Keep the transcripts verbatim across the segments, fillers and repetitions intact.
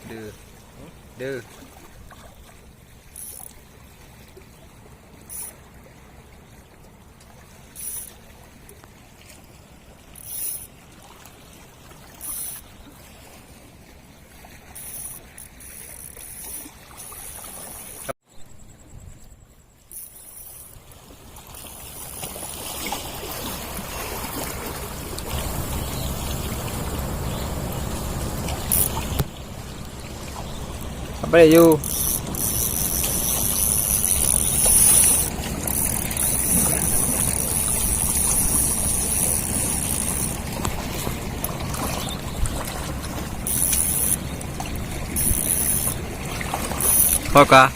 Deuh. Deuh. Apa dia, Yu? Ho ka?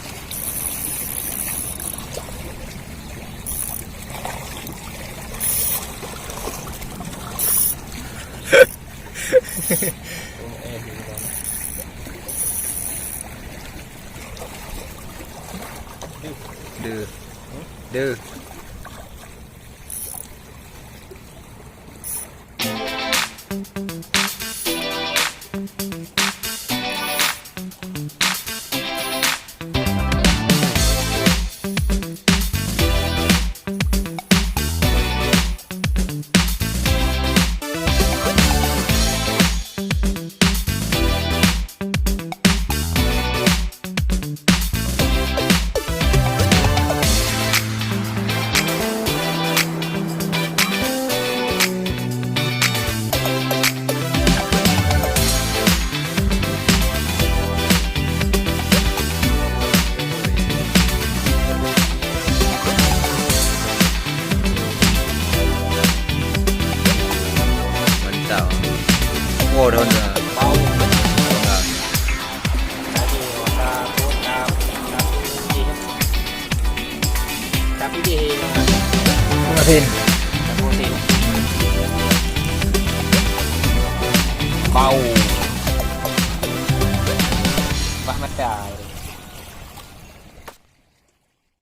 Deuh. Deuh. Mantap. Oh, daun dah. Bau. Daun dah. Tadi masa tu, dah, dah putih. Dah putih. Asin. Dah putih. Bau. Bah mata.